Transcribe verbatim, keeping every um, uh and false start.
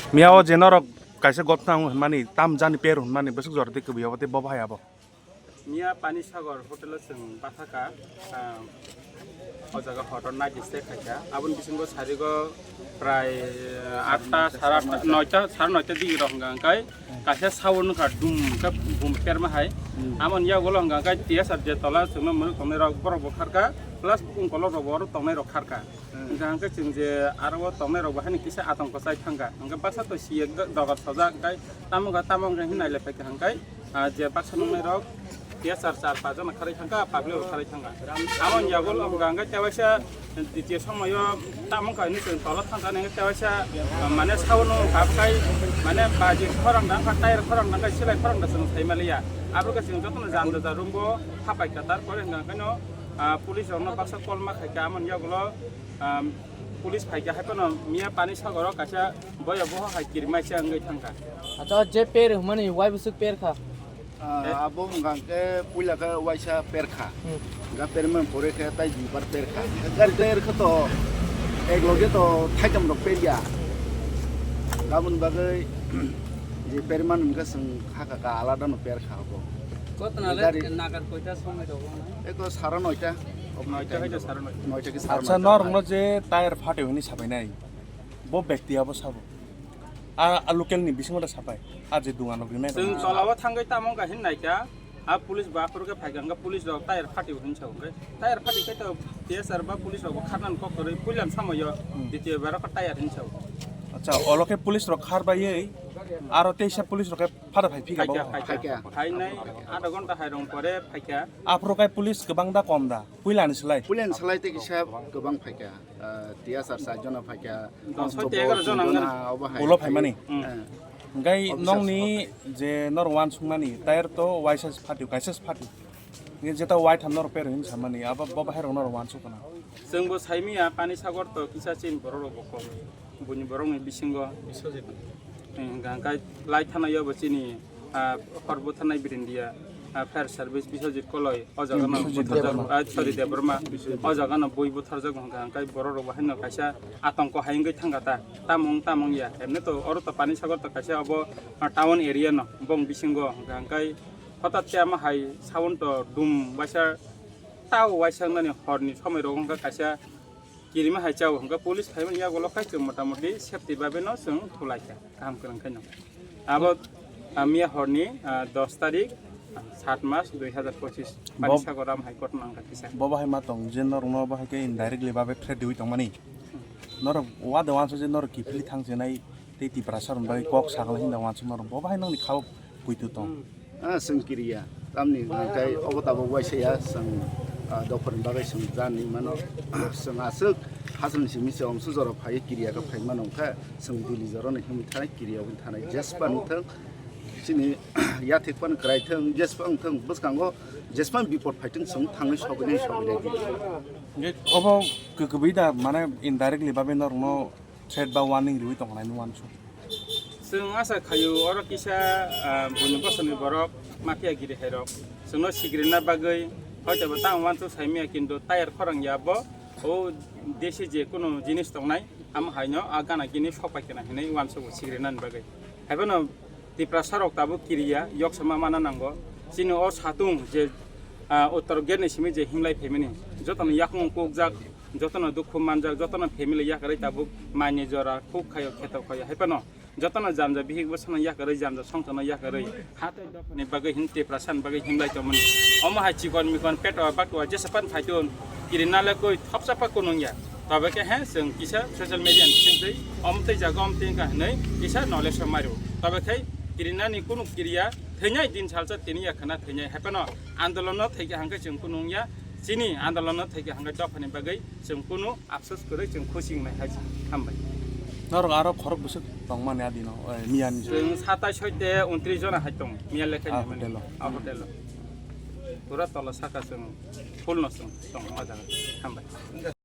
Miya o je norok kaisa gotna wng hwnmani, tam jani per hwnmani, bwswk jora tei kwbwi abo tei bo bahai abo. Miya Pani Sagar hotel o chwng bathaka, ah, o jaga hor hor night stay khaika. Aboni bisingo sarigo prai, ah, atta, sare atta, noita, sare noita digi rok hwnka hwnkhe kaisa sound wngkha dum khe bum kerma hai. Hmm. Amoni yagulo hwnka hwnkhe T S R je tola chwngno mwnwi tongnai rok borok bo kharka, plus bukung kolok rok bo oro tongnai rok kharka. Hmm. Hwnka hwnkhe chwng je aro o tongnai rok bo haino kisa atongko chai thangka. Hwnka baksa to C A dogar sojak hwnka tamo wngkha tamo wngkha hinwi nailai phaikha hwnka. Ah, je baksa nungnai rok, T S R char pach jona kharwi thangkha, public rok kharwi thangkha. Amo yagulo hwnka hwnkhe tewaisa ditiyo somoyo tamo wngkha hinwi chwng tola thangkha hwnka tewaisa, ah, mane sabono wngkha, abwkhai mane baji khorang da wngkha, tyre khorang da wngkha, silai khorang da chwng sai maliya. Abwkhe chwng jotono jam jaja room bo hapaikha, tarpore hwnka hwnkhe no, ah, police rokno baksa call ma khaikha, amoni yagulo, ah, police phaikha, haiphano miya Pani Sagoro kaisa boya boho hai kirimaisa wngwi thangkha. Acha, je per hwnmani wai bwswk per kha? Ah, abo hwnka hwnkhe puila khe waisa per kha. Hmm. Hwnka permani pore khe tai duibar per kha. Gari tyre khe to ek loge to thaitam rok per ya. Aboni bagwi je permani hwnka chwng kha kha ka alada no per kha abo. Kotona le gari nagar koita somoi rok? Eko sara noita. Noita hai sara noita. Noita khe sara noita. Acha, norokno je tyre phatio hwnwi sabainai, bo bekti abo sabo? A, a local ni bisingo da sapai. A je dungan rok rinai rok. Chwng tolao thangwi tamo wngkha hin naikha. A police ba aphuru khe phaikha, hwnka police rok tyre phatio hin sa hwnka. Tyre phati khe to T S R ba police rok bo kharnani kok kwrwi puilan samoyo. Hmm. Ditiyo ba rok tyre hin sa. Acha, olo khe police rok khar baiwi aro teisa police rok khe phada phai phika bo. Phaikha, phaikha. Phaikha. Phainai adha ghonta hai rong pore phaikha. Aphuru khe police kwbang da kom da? Puilani slai? Puilani slai tei kisa kwbang phaikha. Ah, T S R char jona phaikha. Dos soi tei egaroh jona wngkha. Jona obo hai. Ulo phaimani? Hmm. Eh. Hwnkhe officer nokni je norok uansukmani, tyre to waisa se phatio, kaisa se phatio. Hwnkhe jeta wai tham norok pero hinwi samani, abo bo bahairok norok uansuk kana? Chwngbo saimanya, Pani Sagor to kisa chini borok rokbo kom. Buini borokni bisingo Biswajit. Hwnkhe lai thanaio bo chini, ah, hor butharnai Birindia, ah, fire service Biswajit Koloi, o jaga no Biswajit butharjak, Debbarma. Ah, sorry, Debbarma. Biswajit. O jaga no bui butharjak hwnkha, hwnkhe borok rok bo haino kaisa atongko hai wngwi thangkha ta, tamung tamung ya, emne to oro to Pani Sagor to kaisa obo, ah, town area no, bong bisingo hwnkha, hwnkhe hotat khe ama hai sound to dum waisa tao waisa wngnani horni somoi rok wngkha kaisa kirima hai chao hwnkha, police phaimani yagulo khai chwng motamoti safety babe no chwng thulaikha. Kaham kwrwng khe no. Abo, ah, miya horni, ah, dos tarik, ah, sat mas dui hazar pochis. Pani Sagor am hai ghotona wngkha kisa. Bo bahai ma tong je norok no bahai khe indirectly babe threat riwi tongmani. Norok wade uansuk je norok kiphilwi thang chenai tei Tiprasa rok bai kok sakla hinda uansuk norok bo bahai nokni kha o puitu tong. Ah, chwng kiriya. Tamni hwnkhe obo tabuk waisa ya, chwng, ah, dophani bagwi chwng jani mano. Chwng aswk hachal ni simi se omsu jora phaiwi kiriya khe phai mano wngkha. Chwng Delhi jora no himwi thanai, kiriya wngwi thanai. Jespa wngthang, chini yathek pan kwrai thang, jespa wngthang, bwskango jespa bipot phaithang chwng thangwi sogwi nai, sogwi nai di. Hwnkhe obo kwbwi da, mane indirectly babe norokno threat ba warning riwi tongkha nai nung uansuk. Chwng asa khaio oro kisa, ah, buini bosongni borok mafia giri hai rok chwngno sigirna bagwi hoitobo tamo uansuk saimanya, kintu tyre khorang ya bo o desi je kunu jinis tongnai. Amo haino a gana gini sok pai kena hinwi uansukgo sigrinani bagwi. Haiphano Tiprasa rok tabuk kiriya, yoksama mana nango. Chini o satung je, ah, uttor gate ni simi je hinglai phaimani, jotono yakung kukjak, jotono dukhu manjak, jotono family yakarwi tabuk maini jora khuk khaio, kheto khaio. Haiphano jotono jamja bihik bwsano yakarwi, jamja songchano yakarwi, ha tei dophani bagwi hin Tiprasani bagwi hinglai tongmani. Omo hai chikon mikon peto bakwa jesa pan phaitun, kirinale koi thopsa pa kunung ya. Tobe khe he chwng kisa social media ni bisingtwi omtwi jaga omtwi wngkha hinwi kisa knowledge rok mairu. Tobe khe kirinani kunu kiriya thwinai din salsa tini ya khana thwinai. Haiphano andolono thwikha hwnkhe chwng kunu wngya. Chini andolono thwikha hwnkhe dophani bagwi chwng kunu afsus kwrwi chwng khusi wngnai hai se. Hambai. Norok aro khorok bwswk tongmani adino, eh, miyani. Chwng satai soi te untris jona hai tong, miya lekha. Ah, ni mani. Hotel o. Ah, hotel o. Pura tola saka chwng full no chwng tong o jaga. Hambai.